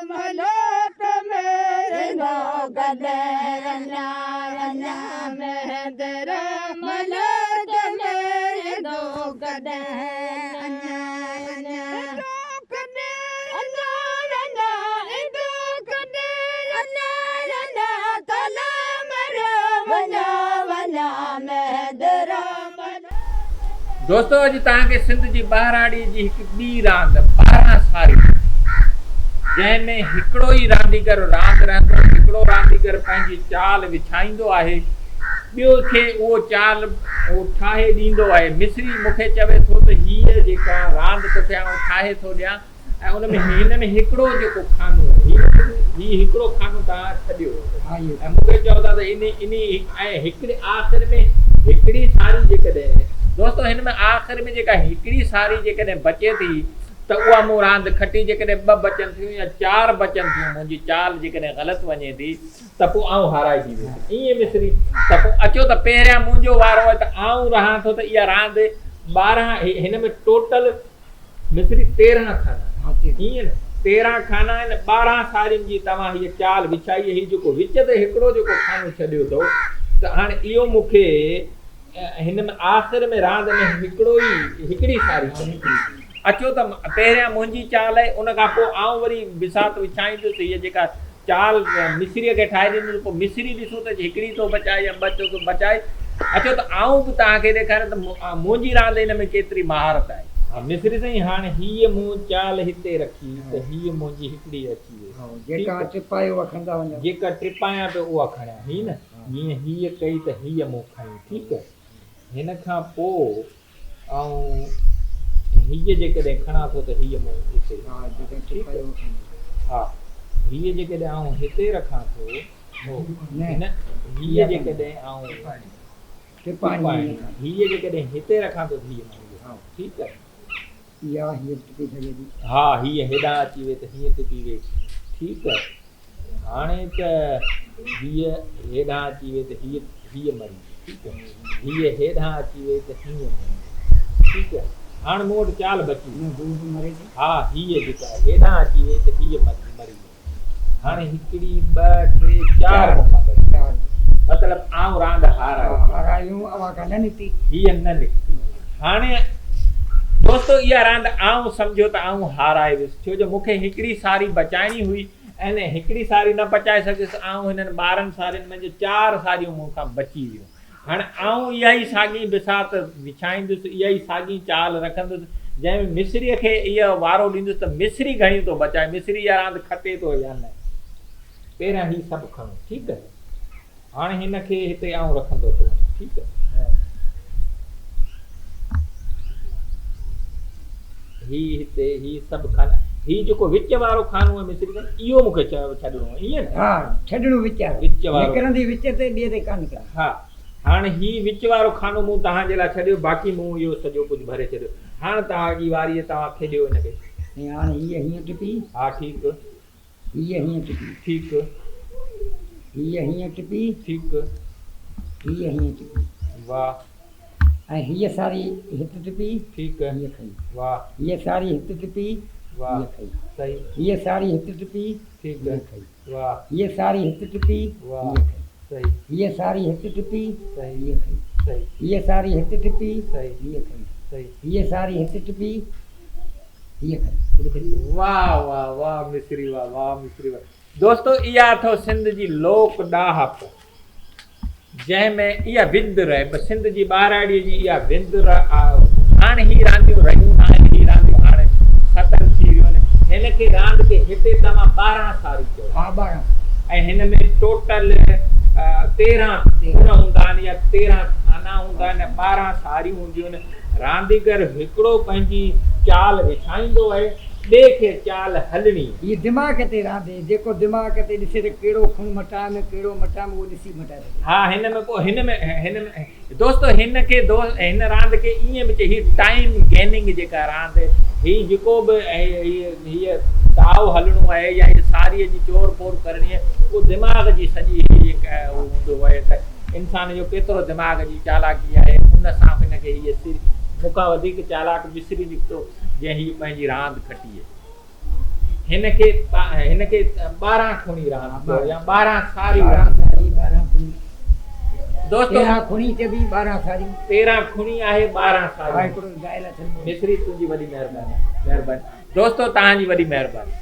ملوڪ ۾ ايندو ڪڏهن اڃا اڃا مهندر ملوڪ ۾ ايندو ڪڏهن اڃا اڃا ايندو ڪڏهن اڃا اڃا ايندو ڪڏهن اڃا اڃا ڪلام رو وڃا وڃا مهندر دوستو اڄ توهان کي سنڌ جي ٻهراڙي جي هڪ ٻي راند 12 ساري جنهن ۾ هڪڙو ئي رانديگر راند رهندو هڪڙو رانديگر پنهنجي چال وڇائيندو آهي ٻيو کي اهو چال اهو ٺاهي ڏيندو آهي مصري مون کي چوي ٿو ته هيء جيڪا راند توکي آئون ٺاهي ٿو ڏيان ۽ ان ۾ هن ۾ هڪڙو جيڪو خانو آهي هي هڪڙو خانو توهان ڇڏيو ۽ مون کي چئو ٿا ته انهي انهي ۽ هڪڙي آخر ۾ هڪڙي ساري جيڪڏهن دوستو هن ۾ آخر ۾ جيڪا هڪڙي ساري جيڪڏهن بچي ٿي ته اها مون راند کٽي جيڪڏهن ٻه بچن ٿيون يا چار بچن ٿيون منهنجي چال جيڪڏهن غلط وڃي ٿي ته پوء آئون هارائجي ويس ائين مصري ته پوء اچو ته پهريان منهنجو وارو آهي ته آئون رهان ٿو ته اها راند 12 هن ۾ ٽوٽل مصري 13 خانا آهن ائين نه 13 خانا آهن 12 سارين جي توهان هيء چال وڇائي هي جيڪو وچ تي هڪڙو جيڪو خانو ڇڏيو اٿو ته هاڻي اهو مون کي هن ۾ آخر ۾ راند ۾ هڪڙو ئي هڪڙي ساري ڇڏي اچو ته پهريان منهنجي چال آهي ان کان پوء آئون وري بساط وڇائيندس هيء جيڪا چال مصريء کي ٺاهي ڏيندس، پوء مصري ڏسون ته هڪڙي ٿو بچائي يا ٻه ٿو بچائي. اچو ته آئون به توهان کي ڏيکاريان ته منهنجي راند ان ۾ ڪيتري مهارت آهي. ها مصري سائين، هاڻ هيء مون چال هتي رکي ته هيء منهنجي هڪڙي اچي وئي. جيڪا ٽپايو اها کڻندا وڃو. جيڪا ٽپايان پيو اها کڻيان. هي نه، جيئن هيء ڪئي ته هيء مون کنئي. ٺيڪ. هن کان پوء آئون هيء جيڪڏهن کڻان ٿو ته هيء مون هتي ٺيڪ ها هيء جيڪڏهن آئون هتي رکان ٿو نه هيء جيڪڏهن آئون هيء جيڪڏهن هتي رکان ٿو ته هيء مون ٺيڪ آهي ها هيء هيڏانهن اچي وئي ته هيئن ٽپي وئي ٺيڪ آهي هاڻي ته هيء هيڏانهن اچي وئي ته هيء هيء مري وئي، ٺيڪ آهي. هيء هيڏانهن اچي وئي ته هيئن مري وئي، ٺيڪ آهي. هاڻ مون وٽ چال بچي وئي. ها، هيء جيڪا هيڏانهن اچي وئي ته هيء مري وئي. هاڻي هڪڙي، ٻه، ٽي، چار مون کان بچي. مطلب آئون راند هارايو. هيء نه نڪتي. هاڻي دوستو اها راند آئون سمجهيو ته آئون هارائي ويس، ڇو جو مون کي هڪڙي ساري بچائڻي هئي. ۽ هڪڙي ساري نه بچائي سگهيس، آئون هنن 12 سارين منجهه چار ساريون مون کان بچي ويون. هاڻ آئون اها ئي ساڳي بساط وڇائيندس، اها ئي ساڳي چال رکندس، جنهن ۾ مصريء کي اهو وارو ڏيندس ته مصري گهڻيون ٿو بچائي، مصري اها راند کٽي ٿو يا نه. پهريان هي سڀ کڻو، ٺيڪ آهي. هاڻ هن کي هتي آئون رکندو ٿو وڃان، ٺيڪ آهي. هي هتي هي سڀ خانا هي جيڪو وچ وارو خانو آهي مصري سائين اهو مون کي ڇڏڻو آهي ائين نه؟ ها ڇڏڻو وچ وارو وچ وارو نڪرندي وچ تي ٻئي تي ڪانه نڪرندي. ها هاڻ هي وچ وارو خانو مون توهان جي لاء ڇڏيو باقي مون اهو سڄو ڪجهه ڀري ڇڏيو هاڻ توهان جي واري آهي توهان کيڏيو هن کي. سائين هاڻ هيء هيئن ٽپي. ها ٺيڪ. هيء هيئن ٽپي. ٺيڪ. هيء هيئن ٽپي. ٺيڪ. هيء هيئن ٽپي. واهه. ۽ هيء ساري هت ٽپي. ٺيڪ. هيء کئي. واهه. هيء ساري هت ٽپي. واهه. هيء کئي. صحيح. هيء ساري هت ٽپي. ٺيڪ. هيء کئي. واهه. هيء ساري هت ٽپي. واهه. هيء کئي. صحيح. هيء ساري هت ٽپي. صحيح. هيء کئي. صحيح. هيء ساري هت ٽپي. صحيح. هيء کئي. صحيح. هيء ساري هت ٽپي. هيء کڻي. واه واه واه مصري واه واه مصري واه دوستو اها اٿو سنڌ جي لوڪ ڏاهپ جنهن ۾ اها وندر آهي سنڌ جي ٻهراڙي جي اها وندر هاڻ هي رانديون رهيون نه آهن هي رانديون هاڻ ختم ٿي ويون آهن هن کي راند کي هتي توهان 12 ساري چئو ها 12 ۽ هن ۾ ٽوٽل 13 کوڻ هوندا آهن يا 13 خانا هوندا آهن 12 ساريون هونديون آهن رانديگر هڪڙو پنهنجي چال وڇائيندو آهي، ٻئي کي چال هلڻي. هي دماغ تي راند آهي، جيڪو دماغ تي ڏسي ته ڪهڙو کڻ مٽايم ڪهڙو مٽايم اهو ڏسي مٽائي سگهي. ها هن ۾ پوء هن ۾ هن ۾ دوستو هن کي دوست هن راند کي ائين به چئي هي ٽائيم گيننگ جيڪا راند هي جيڪو به هي هي داء هلڻو آهي يا هي ساريء جي چور ڦور ڪرڻي آهي اهو دماغ جي سڄي هي هوندو آهي ته انسان جو ڪيترو دماغ جي چالاڪي آهي، ان سان هن کي هيء سري مون کان وڌيڪ چالاڪ مصري نڪتو، جنهن هيء پنهنجي راند کٽي. هن کي هن کي 12 کڻي راند چئو يا 12 ساري راند. 12 ساري 12 کڻي. دوستو 13 کڻي چئبي 12 ساري. 13 کڻي آهي 12 ساري. ها هڪڙو زائل اٿن. مصري تنهنجي وڏي مهرباني. مهرباني دوستو توهان جي وڏي مهرباني.